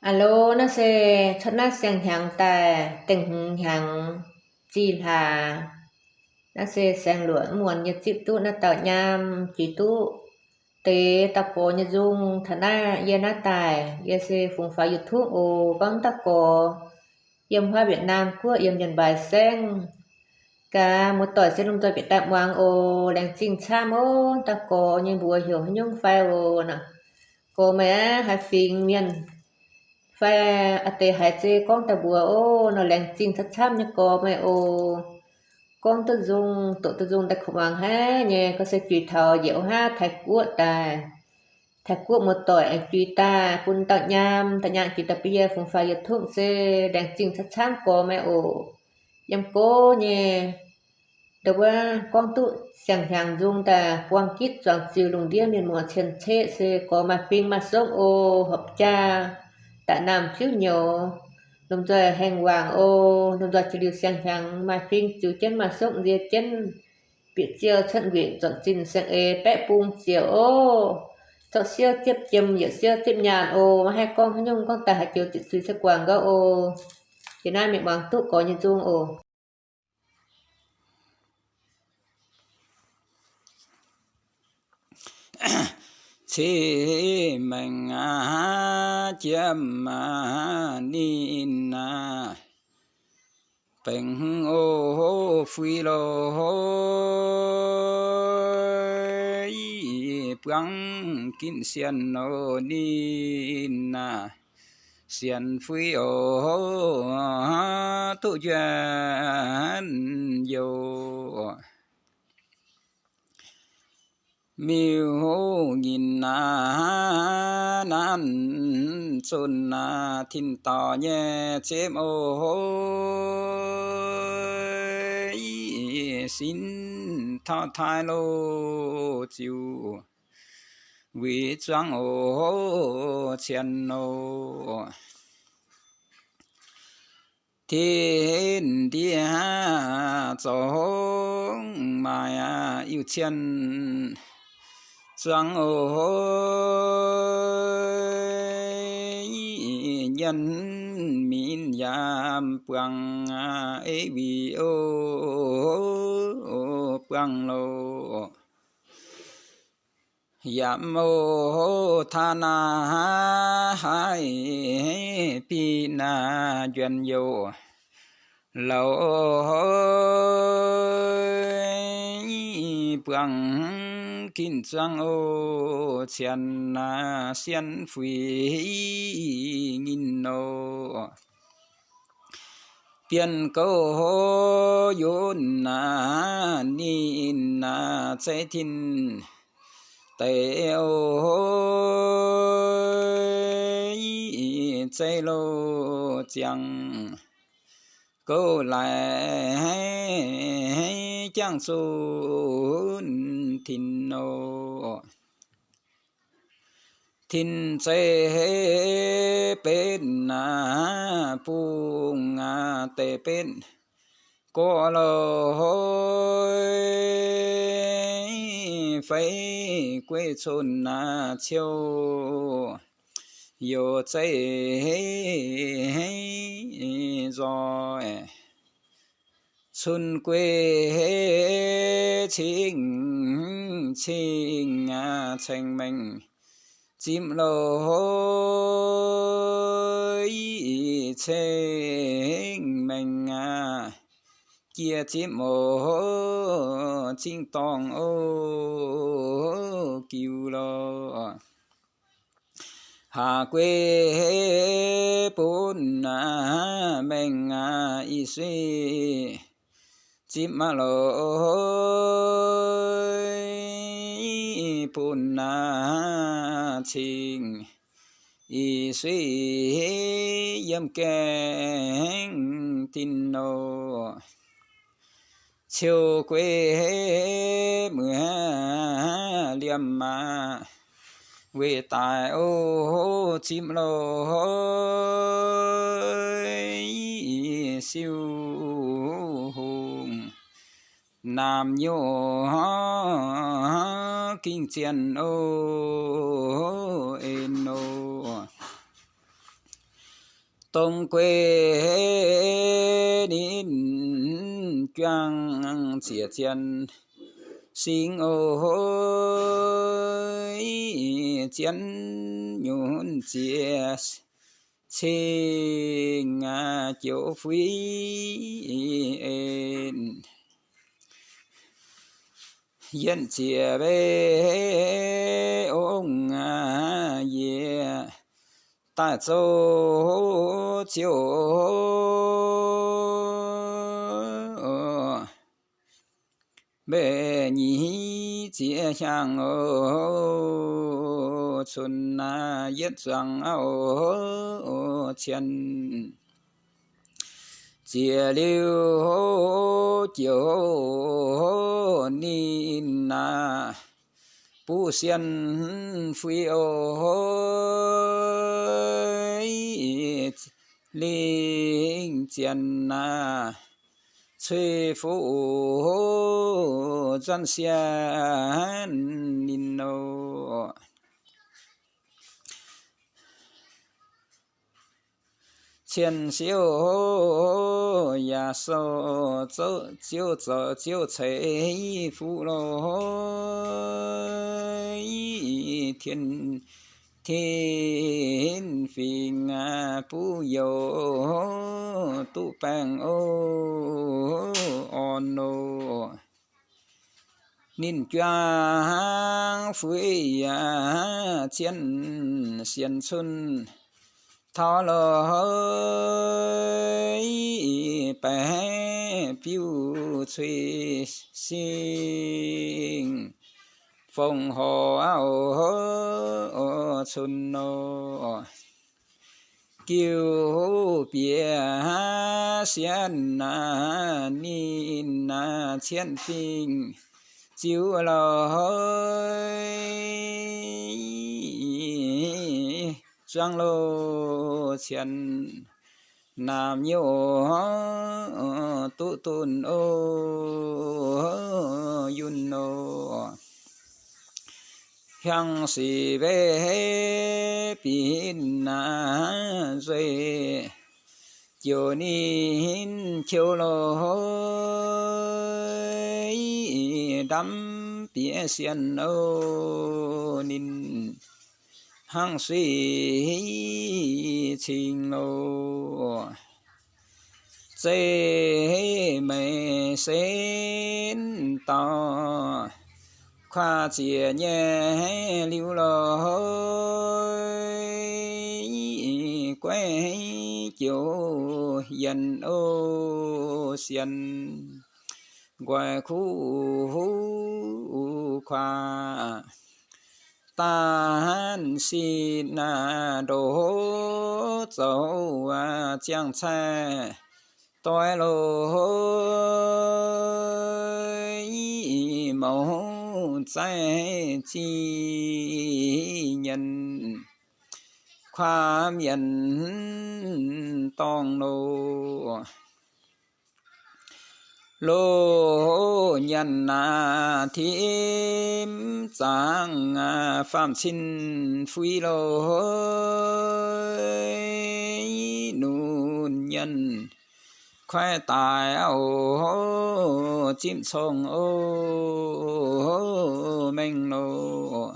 Alo, naaiv se cuotv naaiv siang-hnyangx daaih dengh hmz hnyangx zih hlaax. Naaiv se saeng-luoqc muonz yie zipv duqv naaiv dauh nyaam juix duqv deix dauh gorx nyei nzung. Taux naaiv yie naaiv daaih, yie se fungx faaux YouTube oc. Gorngv dauh gorx yiem huaav Việt Nam guoqv, yiem Mienh Mbaix Saengv. Gaax muoz-doic se lomh nzoih bieqc daaih muangx oc. Laengz zingh camv oc. Dauh gorx nyei mbuox heuc haaix nyungc fai oc? Gorx meih aqv, haaix fingx mienh fai a'deix haaix zeiz gorngv daaih mbuox oc. Nor laengz zingh camv-camv nyei gorx meih oc. Gorngv duqv nzung, doqc duqv nzung daaih kungx muangx haiv nyei. Gorngv se juix taux njiec wuov haav Taiv-Guoqv daaih, Taiv-Guoqv muoz-doic aengx juix daaih bun dauh nyaam, dauh nyaam juix daaih bun yie fungx faaux YouTube se laengz zingh camv-camv gorx meih oc. Yiem gorx nyei ndau wuov gorngv duqv siang-hnyangx nzung daaih buang gitv zuangx ziux lungh ndiev mienh muoz cien-ceqv se gorx maaih fing maaih sopv oc. Horpc jaa daaih naamh ziouv nyouz, lomh nzoih haengh waangc oc. Lomh nzoih jiex liuz siang-hnyangx maaih fing ziux jienv maaih sopv nzie jienv, bieqc ziou cuotv nquinc zuangx zinh saeng-eix baeqv bung ziouc oc. Zorqv siouv ziepv jiem, yietc siouv ziepv nyaanh oc. Maiv haih gorngv haaix nyungc, gorngv daaih haaix joux ziqc zuiz se guangc gauh oc. Jiex naaiv mienh muangx duqv gorx nyei nzung oc. Cing maengc aqv, jiem aqv, ninh aqv, baengc oc, fui loh, buangv ginv sienx oc, ninh aqv, sienx fui oc, duqv njuenv youh. Miuc nyinc aqv, nanv zunc aqv, tin-dorc nyei ziepv oc, sin taux taaih loh ziouc, weic zuangx oc, cien oc. Tin-ndiev zorngx maaih iu-cien zuangx oc, nyienz minc yaac buangh, ei wih oc, buangh loh. Yaac mouz taa naaiv haih bieqc naaiv njuenx youh, lauz buangh ginv zuangx oc, cien naaiv sienx fuix nyinh oc. Bienh gouv yunc naaiv, ninh naaiv zeiv tin-deic oc, zeiv loh ziangh gouv laaix jangx zunc tin oc. Tin-zeiv benx naaiv bung deix benx gorx loh, feix guei cun naaiv ciou, youc zeiv nzoih cun guei cing, cing ceng mengh zipv loh, ceng mengh jiex zipv oc, zingh dorngh oc, giux loh. Haac guei bun mengh ih suiv zipv maiv loh, bun cing ih suiv yiem gaengh dinh oc. Ciou guei muoz liemh aqv, weic daaih oc zipv loh, siou hungh naamh nyungc gingh zienh oc, en oc. dongh guei ninh juangc ziec zien singx oc. Zien nyunc ziec cing joux fuix en, yienv ziec mbeix ong yie daaih zoux ziouc mbeix nyeic ziec hiaangx oc, cunx naaiv yietv zuangx auv cien ziec liuz joux ninh naaiv buv sien fuix oc. Lingh zien naaiv cui fuqv zanc sien ninh oc. Cien siouv yaac sou zouv ziouv zoux ziouv ceix fuqv loh. Tien, tien fingx buv youz duqv baengh oc, orn loh. Ninh juangc fuix yaac zien sienx cun taux loh, baeqc biuv cui singx fongc horc auv cun nor. Giuv bieqc sienx naaiv ninh naaiv cien fingx ziux loh, zuangx loh cien naamh nyouz duqv dunh oc, yunh oc. Hiaangx sic mbeix binc naaiv nzueic, jouc ninh qiu loh, ndamv bieqc sienh oc, ninh hnangv suiv cing loh. Zeiv meix senv dauh kuaax ziec nyei liuz loh, guaiv joux yienh oc, sienh nqoi kuv kuaax. Daan sin naaiv ndoqc zoux ziangh cai doix loh, mouz zaiv zih nyienz kuaax mienh dorngh loh. Loz nyanc naaic tim zaangc faam-cin fuix loh, nunc nyanc kuaaiv daaih oc, zipv cong oc, mengh loh.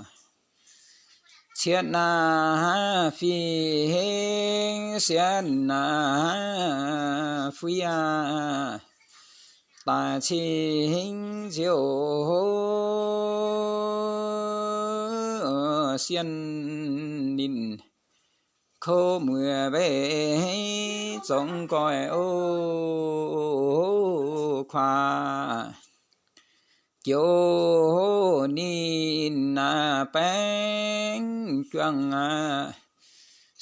Cietv naaic fih hingv sienx naaic fuix aqv, daaih cingx nziouv sienh ninh kouv mueic mbeix zongx nqoi oc, kuaax joux ninh naaic baengv juangc aqv,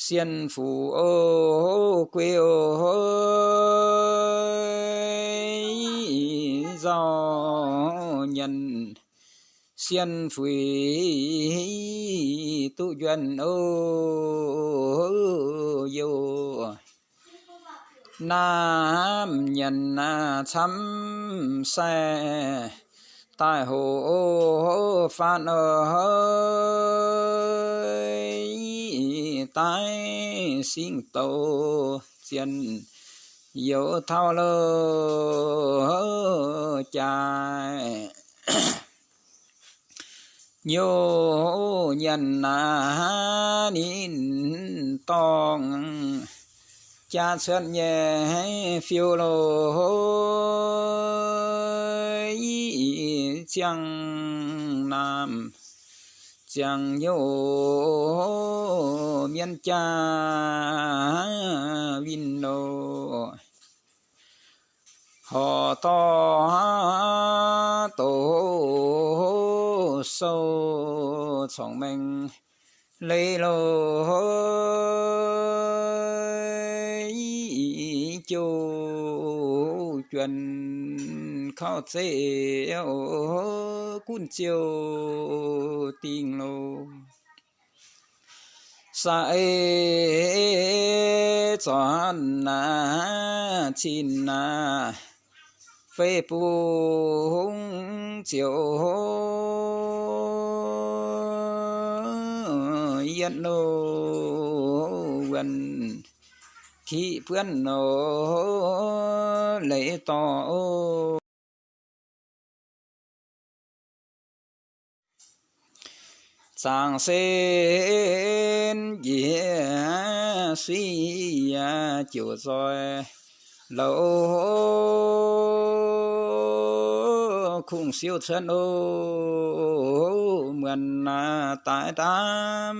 sienh fuc oc, guei oc, nzauh nyanc sienh fuix duqv njuonc oc, youh naamh nyanc naaic camv sai daaih hoc oc, faanv oc. daaih singx douc zienh youz taux loz-jaaix. Nyouz nyanc naaiv ninh dorngh jaa cuotv nyei fiou loz, ziangh naamh ziangh nyouz mienh jaa winh loz. Horc dorh douz sou corngh maengx leiz loz, jouh juonc kauv zeiv gunv ziouc dingh loz. Saeng-eix zornc naaiv cin naaiv fei bung ziouc yietv loz, wuonh kiqv buonv loz, leiz dorh zaangc sen njiec suiv yaac ziouc nzoih louz kungx siou cuotv loz, muonc naaiv daaih ndaamv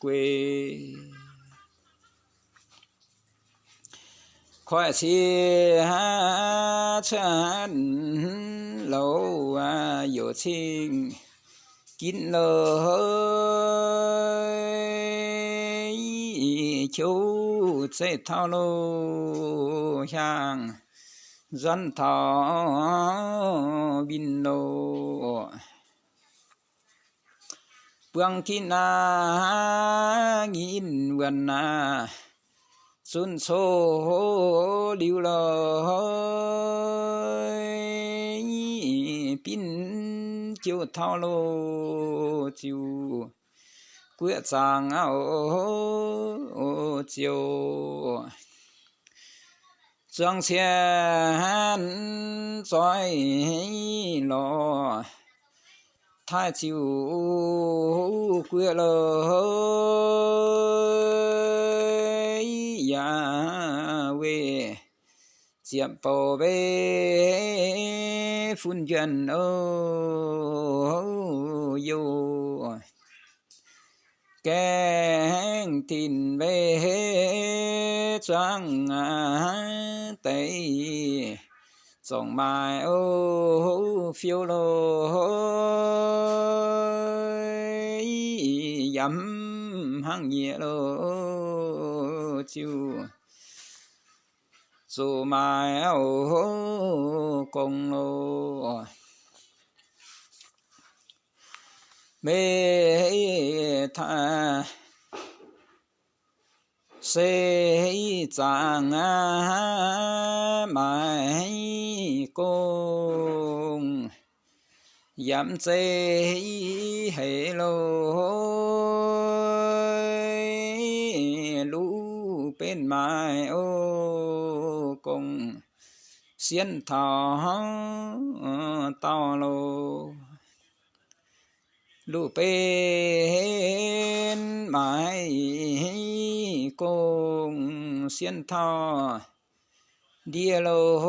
gueix. Koiv ciex cuotv louz, youc cing ginv louz, qouv zeiv taux loz, hiaangx nzuonx taux winh loz. Buangh ginv aqv, nginh wuonh aqv, zunc coqv liuz loz, binv jiouv taux loz ziouc guoqv zaangc aqv, ziouc zuangx cien zoih lorz taaih ziouc guoqv loz, yaac weih ziepc bouc mbeix fun njuonc oc, youh gaengh dinc mbeix zuangx deix zorngc maaih oc, fiou loz, yaac mv hnangv nyieqc loz, ziouc zuqc maaih oc gong loz. Meih taaih se zaangc aqv, maaih gong yaac mv zeiz heix loz, luv benx maaih oc gong sienv taux dauh loz. Luv benx maaih gong sienv taux ndie loz,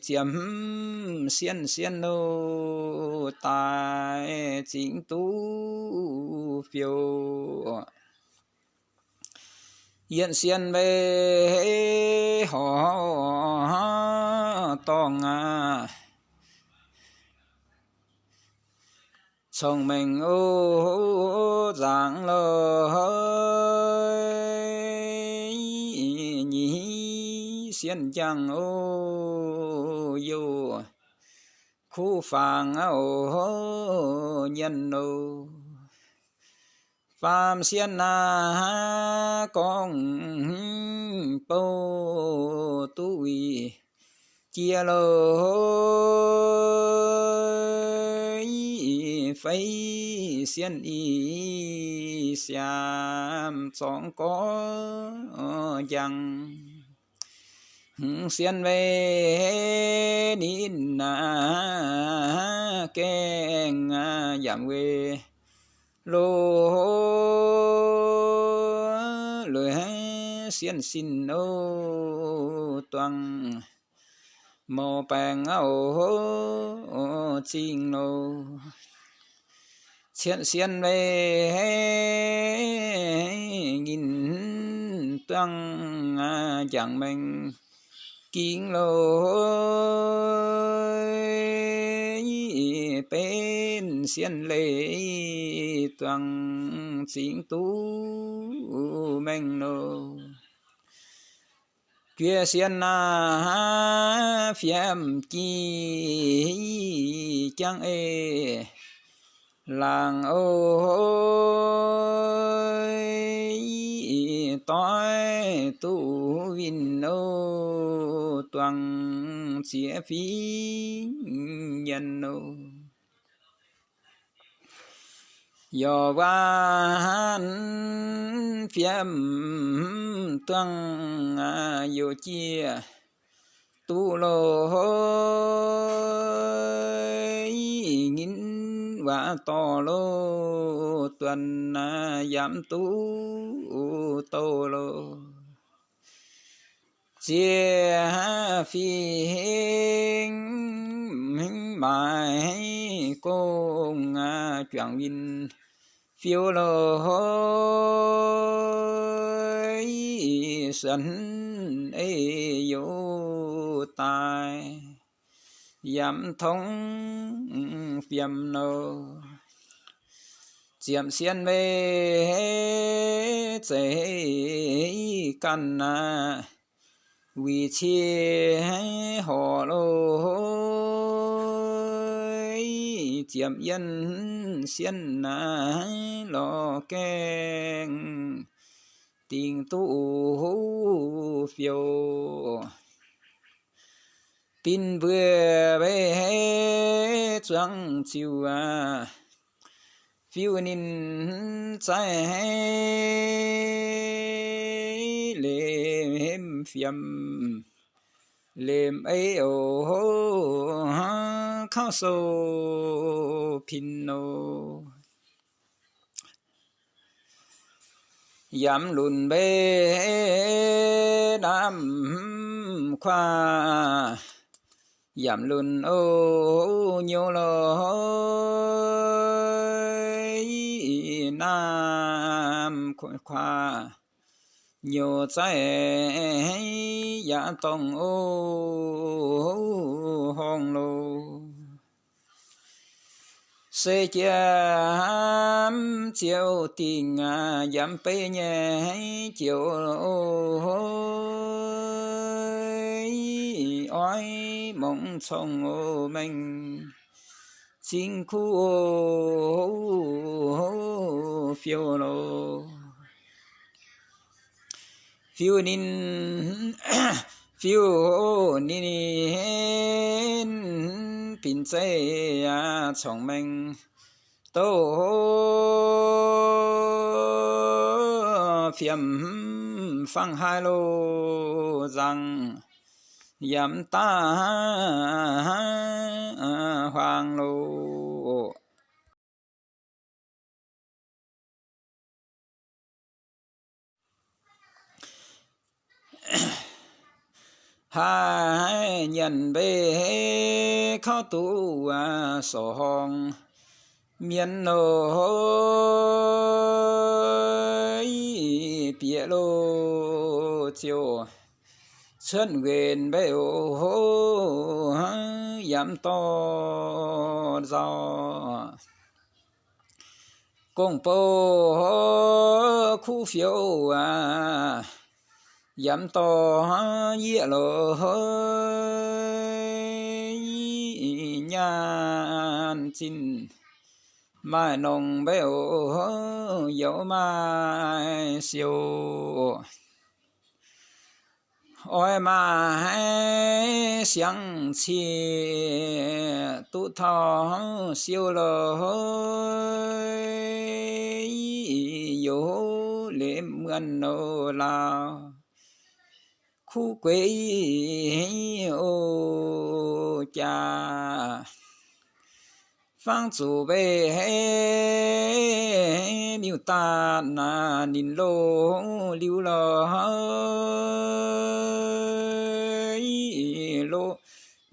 ziepc hmz sienv sienv loz daaih zingx duqv fiou. Yienh sien mbeix horc dorngh aqv, cong-mengh oc nzaangc loz, nyic sien njang oc youh kuv fangx oc nyienz loz. Faam sien naaiv gorngv bouh duqv wih jiex loz, feix sienh ih siaam zorngx gorx njang. Sienh weih ninh aac gaengh yaac weih loz, loz-hnoi sienh sin oc duangh mouc baengc oc zingh loz. Cietv sienh weih nyinh duangh njang maengx gingx loz, benx sienh leih duangh zingx duqv maengh loz. Juoqv sienh aac, fiem jih jangv ei laangc oc, doix duqv winh oc, duangh ziex fingx nyienh oc. Yaac waac fiem duangh youz jiex duqv loz, nyinh waac dorh loz, duanh yaac mv duqv douh loz. Ziex fingx maaiz gong juangc winh fiou loz, suonx ei youz daaih yaac mv tongx fiem loz. Ziepc sienh weih zeiz ganh aac, wuic cie horc loz, ziepc yienh sienh aac, lorz gaengh dingc duqv fiou. Binc mbuo weih zuangx ziuc aac, fiuv ninh zaiv lemh fiem lemh ei oc, kauv sou pin oc. Yaac lunc mbeix naamh kuaav, yaac lunc oc nyouz loz, naamh kuaav nyouz zaiv yaac dorngh oc horngh loz. Se jiem ziouc dingc aac, yaac mv beiv nyei joux oc, oix mongc cong oc maengh zingh kuv oc, fiou loz. Fiuv ninh, fiuv ninh binc zeiv aac, corngh maengh douc fiem fangx haaix loz nzangc, yaac mv daaih huaang loz. Haaix nyanc mbeix kauv duqv sorc horngh mienh oc, bieqc loz ziouc cuotv nquenc mbeix oc, yaac mv dorh nzauh. Gong-bou kuv fioux aac, yaac mv dorh yieqv loz, nyaanh zinh maaih nongc mbeix oc, youz maaih siou. Oix maaih siangx cie duqv taux siou lorh, youz lemh muonh nor laauh kuv gueix o jaax. Fangx zuqc mbeih miuc-daanh naaic ninh loz liuz lorh, loz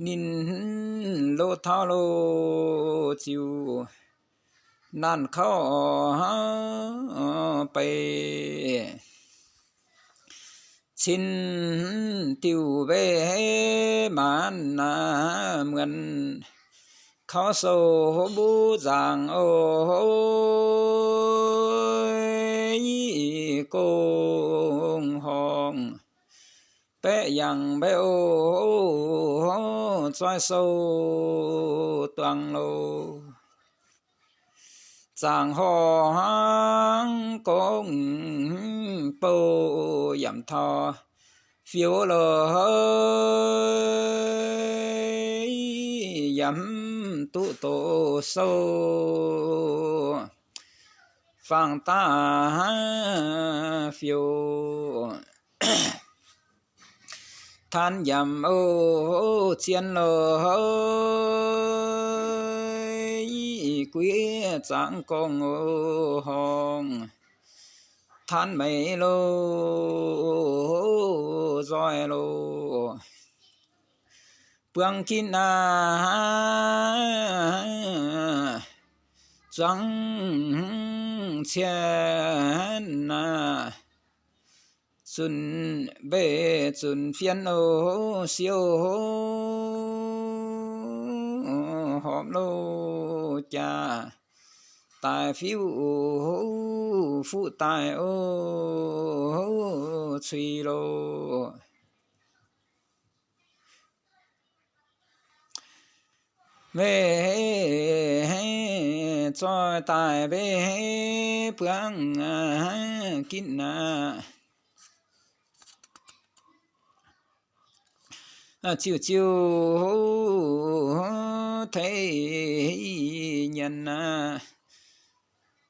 ninh loz taux loz ziux naanc kauv beiv cin diuh mbeih maanc naaic muonc kauv sou mbuv nzaangc o, gong-horngc baeqv yangh mbaeqv o, zoih sou duangx loh. Zaangc horngc gorngv bou yaac taux fioux lorh, yaac duqv doqc sou fangx daaih fioux. Taan yaac o, zien lorh, guiv zaangc gorngv o, horngc taan meix loh, nzoih loh. Buangh ginv aac, zuangx cien aac, zunc mbeih zunc fien o, siou horpc loh jaax, daaih fiuv fuqv daaih o, cui loh. Mbeih zoih daaih mbeih buangv ginv aac, ziouc ziouc teix nyanc aac,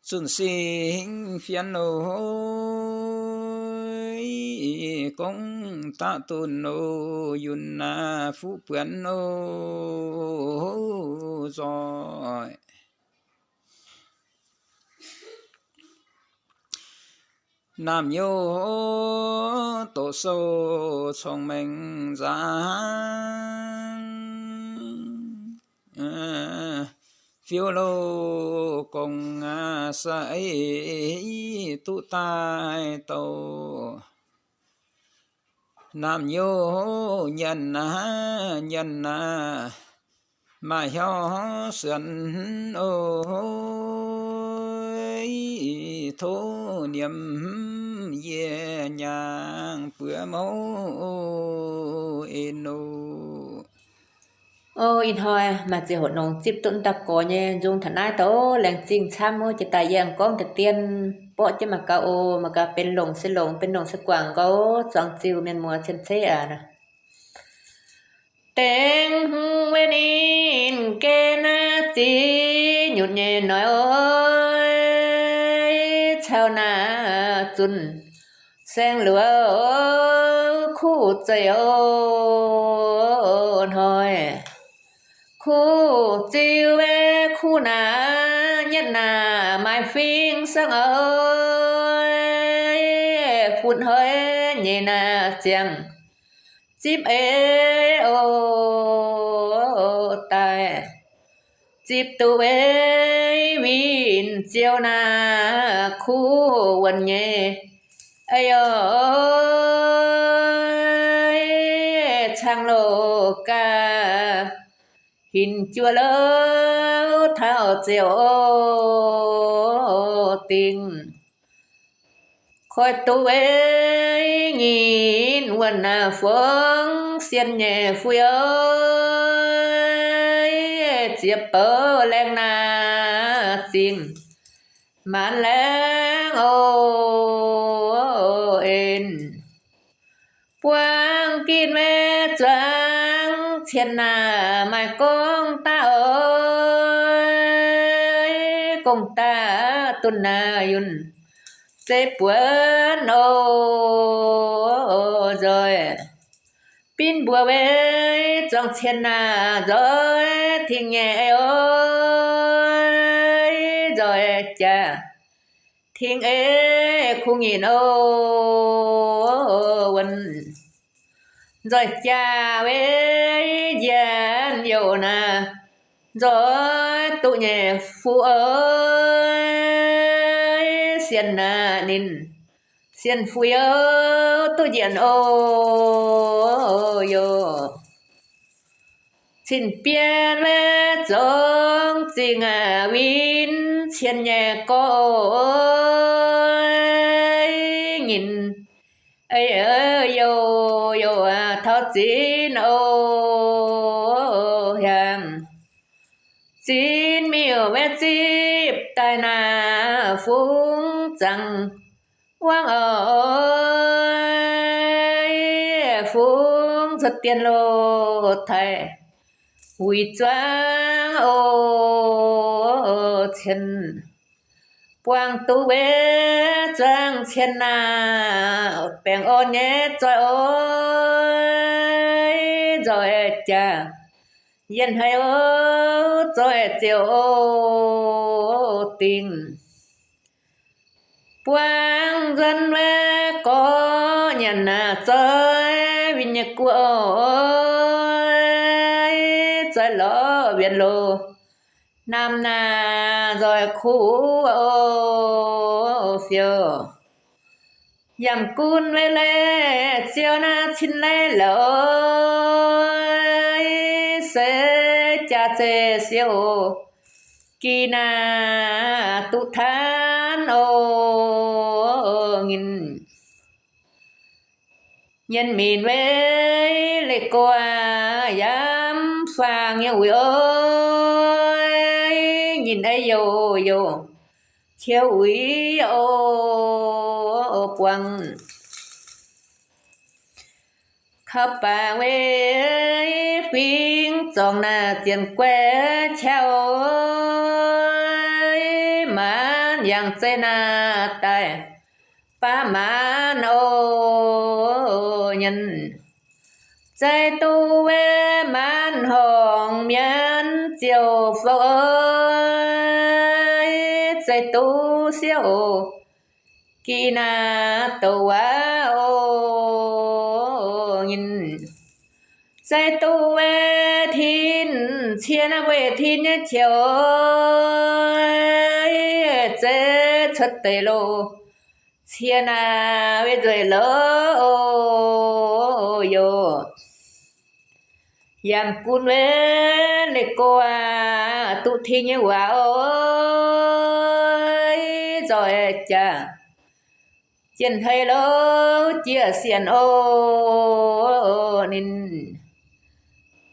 zunh singx fienx loh, gongv daqv dunh loh, yunh aac fuqv buonc loh, nzoih. Naamh nyouz doqc sou cong-mengh nzangv, fiuv loh gong aac, sai duqv daaih douh. Naamh nyouz nyanc aac, nyanc aac, maaih hnyouv suonx oc. Tov nyiemc yie nyaangh buoz mouv en oc. O, ih hnoi maaih ziangh hoc nongx zipv duqv daaih gorx nyei nzung taux naaiv douh, laengz zingh camv oc. Jiex daaih yie aengx gorngv deix dien, borqv jienv mangc gaax oc. Mangc gaax benx longc se longx, benx longc se guangc nqou, zuangx ziuh mienh muoz cien-ceqv aac. Dengv weic ninh gen ziqc nyutc nyei hnoi oc, caux naaiv zunc saeng-luoqc kuv zeiv oc hnoi. Kuv ziuh weic kuv naaic nyietv naaic maaih fing sangv oc, funx hnoi nyei naaic ziangh zipv ei oc daaih. Zipv duqv weic winh ziouv naaic kuv wuonh nyei. Aa, cangx loh gaax hinc juoh louv taux ziouc dingh. Koi duqv weic nyinh wuonh naaic fungx sien nyei fui oc, ziepc bouh laengz naaic zingh maanc laengz oc en. Buangv Ginv maiv zuangx cien naaic maaih gong daaih oc, gong daaih dunh naaic yunh zeiv buonc oc. Nzoih binv mbuo weic zuangx cien naaic nzoih tingx nyei oc, nzoih jaax tingx ei kungx nyinc oc. Wuonv nzoih jaax weic njiec youc naaic nzoih duqv nyei fuqv oc, sienh naaic ninh sienh fuqv youc duqv njiec oc. Youc cin-bienv weic zuangx zingh aac winx cien nyei gorx oc, nyinc ei youc youc taux zinx oc, hiaangx zinx miuc weic zipv daaih naaic fungx zaangc wangv oc, fungx cuotv dien loh taaih wuic zuangx oc. Cien buangh duqv weic zuangx cien naaic baengh orn nyei zoih oc, nzoih jaax yienh haic oc, zoih ziouc oc dingh buangv nzuonv weic gorx nyanc naaic zoih win nyei guoqv oc, zoih lorz wienx loz naamh naaic nzoih kuv oc, fiou yangh gunv weic leiz ziouc naaic cin leiz lorz se jaax zeiz siou oc, gih naaic duqv taanv oc. Nyinc nyienh minc weic leih gorx yaac yamv faang nyei uix oc, nyinc ei youc youc qieu uix oc, buangh kaux baac weic fingx zorngc naaic zienc guaix qaqv oc, maanc yangh zeiv naaic daaih baav maanc oc. Nyienh zeiv duqv weic maanc horngc mienv ziouc fouv oc, zeiv duqv siouv oc, gih naaic douc waac oc. Nyienh zeiv duqv weic tin, cie naaiv weic tin nyei qiex oc, zeiv cuotv deix loh, cie naaic weic nzueic loh oc, youc yamh gunv weic leih gorx duqv tin nyei waac oc, nzoih jaax jienh hei loh jiex sienx oc. Ninh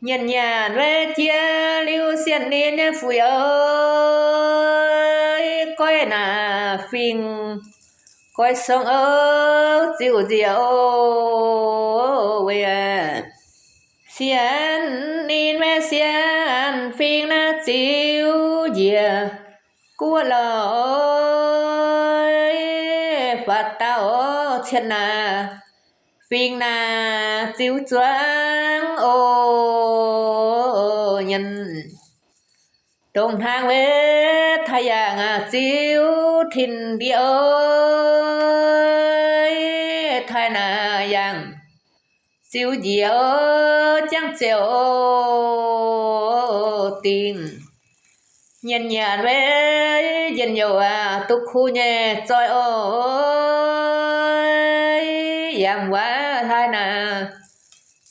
nyanc nyanc weic jiex liuz sienx ninh nyei fuix oc, goiv naaic fingx goiv song oc, ziux nziex oc, weic sienx ninh weic sienx fingx naaic ziux njiec guoqv lorh, faaux daauh oc, cien naaic fingx naaic ziux zuangx oc. Nyienh dongh hnangv weic taaih yaangh ziux tin ndie oc, taaih naaic yaangh ziux njiec oc, jangv ziouc oc dingh nyanc nyanc weic njien-youh aac duqv kuv nyei zoih oc, yaac waac hlaax naaic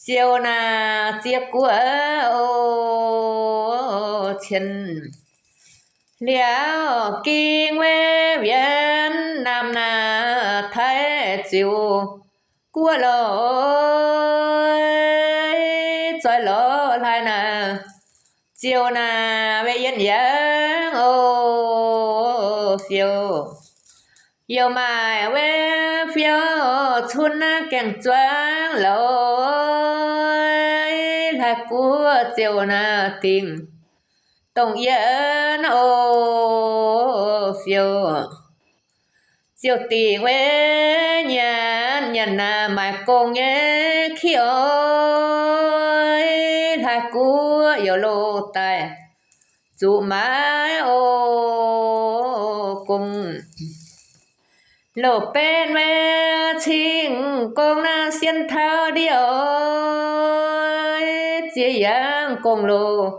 ziouc naaic ziex guoqv oc, cien liaauc ging weic wienx naamh naaic taaih ziux guoqv lorh, zoih lorh hlaax naaic ziouc naaic weic yienh yangh oc, fiou youh maaic weic fiou cun naaiv gaengh zuangx loz, hlaax guoqv ziouc naaiv dingc dongh yie oc fiou. Ziouc dingc wuov nyanc nyanc naaiv maaic gong nyei kiv oc, hlaax guoqv youc loz daaih zuqc maaic oc gong. Loz benv wuov cing gong naaiv sien taux ndiev oc, ziex yangh gong loz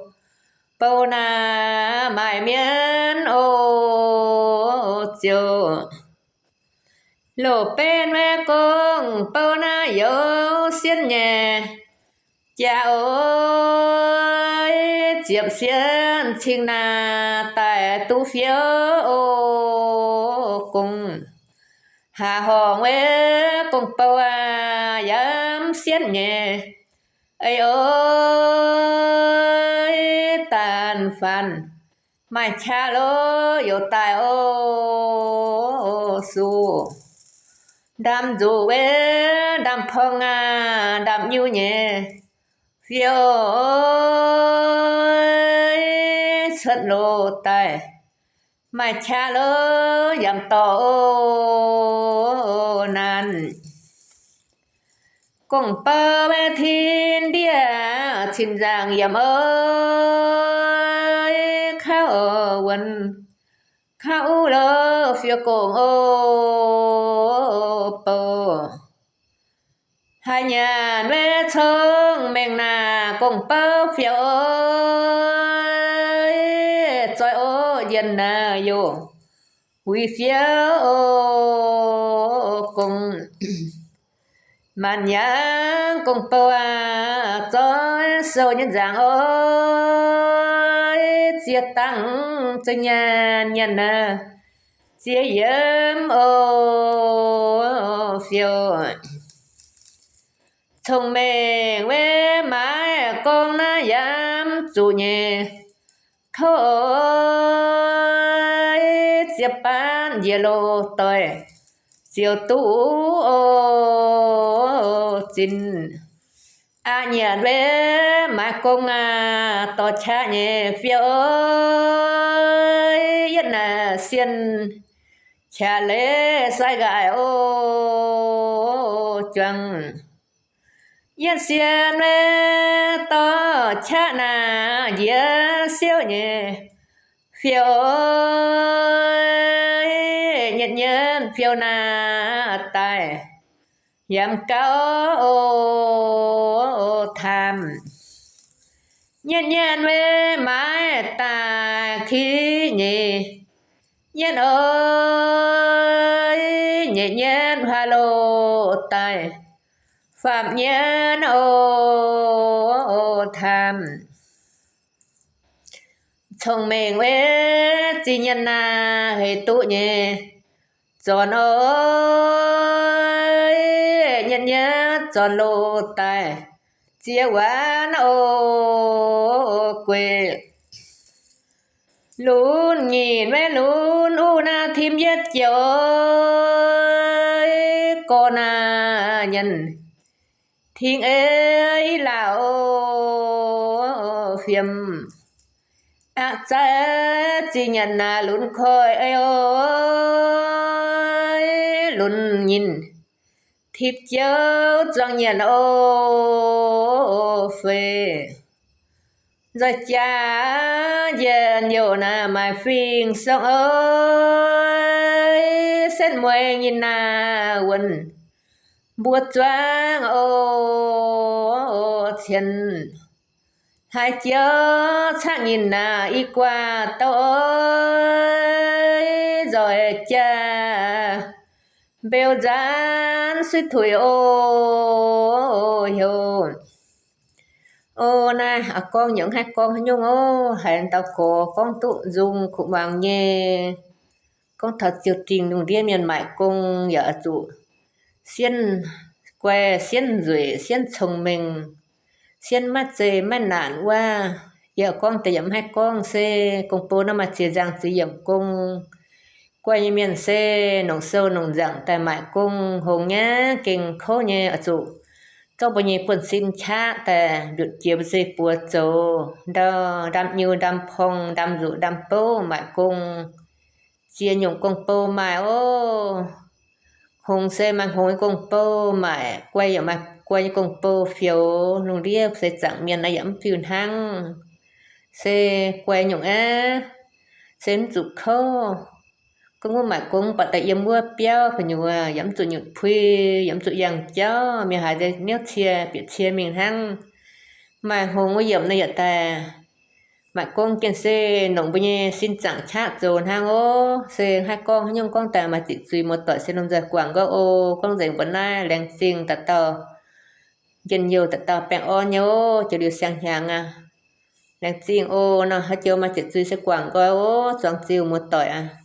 bou naaiv maaic mienh oc ziouc. Loz benv wuov gong bou naaiv youz sienv nyei jaax oc, ziepc sienv cing naaiv daaih duqv fiou oc gong. Haaz horngc wuov gong bou aac, yaac sienv nyei. Eix oc, daanh faanx maaih qaqv loz youz daaih oc suc. Ndaamv-nzuqc wuov ndaamv-porng aac, ndaamv-nyiuv nyei fiou oc, cuotv loz daaih maaih qaqv loz yaac dorh oc naanc. Gong bou wuov tin ndiev cin nzaangc yiem oc, kauv wuonx kauv uv loz fiou gong oc bou. Haaix nyanc wuov cong-mengh naaic gong bou fiou oc, zoih oc yienh naaic youc huix fiou oc gong. Maanc yangh gong bou aac, zoih sou nyei nzaangc oc, ziex dangh zengc nyanc nyanc naaic ziex yiem oc fiou. Cong-mengh wuov maaic gong naaiv yaac zuqc nyei kouv oc, ziex baanv njiec loz doic ziouc duqv oc zinh. Aqv nyanc wuov maaic gong aac, dorh qaqv nyei fiou oc, yietv naaic sienh qaqv leiz sai nqaaic oc juangc. Yietv sienh wuov dorh qaqv naaic njiec siouv nyei fiou oc, nyietv nyietv fiou naaic daaih yaac gauh oc taamh. Nyietv nyietv wuov maaic daaih ki nyei nyietv oc, nyietv nyietv huaav loz daaih faam nyietv oc taamh. Cong-mengh wuov zinh nyienx naaic heix duqv nyei zornc oc, nyietv nyietv zornc loz daaih ziex waanv oc gueix. Lunx nyeic wuov lunx uv naaiv tim yietv joux, gorx naaic nyanc ting ei laauc fiem. Aqv zaiv zinh nyanc naaic lunx koiv ei oc, lunx nyeic tim jouv zuangx nyanc oc feix. Nzoih jaax njiec youc naaic maaih fingx sorng oc, setv mueiz nyei naaic wuonc mbuo zuangx oc cien. Haaix joux caqv nyinh naaic i guaax douh oc, nzoih jaax mbeu nzaanv suiv tuix oc heuc. Oc naaiv aqv gorngv yaac mv haih gorngv haaix nyungc oc, haiz ndau gorx gorngv duqv nzung kuv muangx nyei. Gorngv taux ziouc dingh lungh ndiev mienh maaic gong yaac zuqc sienv guai, sienv nzueic, sienv cong-mengh, sienv maiv zeiz maiv naanc wuov. Yaac gorngv deix yaac mv haih gorngv se gong-bou naaiv maaih ziex nzangc ziex yiemc gong. Guai nyei mienh se nongc sou nongc nzaangc daaih maaic gong hngongx nyei, gengh kouv nyei, oix zuqc zorqv mbuo nyei buonv-sin qaqv daaih mbiutc jiex mbuo nyei buoz zoux, ndau, ndaam nyiu, ndaam porng, ndaam nzuqc, ndaam bouv maaic gong, ziex nyungc gong-bou maaih oc. Hngongx se maaih hngongx nyei gong-bou maaic, guai yaac maaih guai nyei gong-bou fioux. Lungh ndiev se zaangc mienh naaiv yaac mv fiuv hnangv. Se guai nyungc aqv, se mv zuqc kouv. Gorngv wuov maaic gong mv baac daaih yiem wuov biauv gu'nyuoz, yaac mv zuqc nyutc puix, yaac mv zuqc yangh jauv, mingh haaix deix niouv cie bieqc cie mingh hnangv. Maaih hngongx wuov yiemc naaiv yaac daaih maaic gong gengh se nongc mbuo nyei sin zaangc qaqv zoux hnangv oc. Se haih gorngv haaix nyungc gorngv daaih maaih ziqc zuiz muoz-doic se lomh nzoih guangc nqoi oc. Gorngv nzengc mbuo naaiv laengz zingh dauh dauh njien-youh, dauh dauh baengh orn nyei oc. Joux liuz siang-hnyangx aqv. Laengz zingh oc. Nor haaix joux maaih ziqc zuiz se guangc nqoi oc. Zuangx ziux muoz-doic aqv.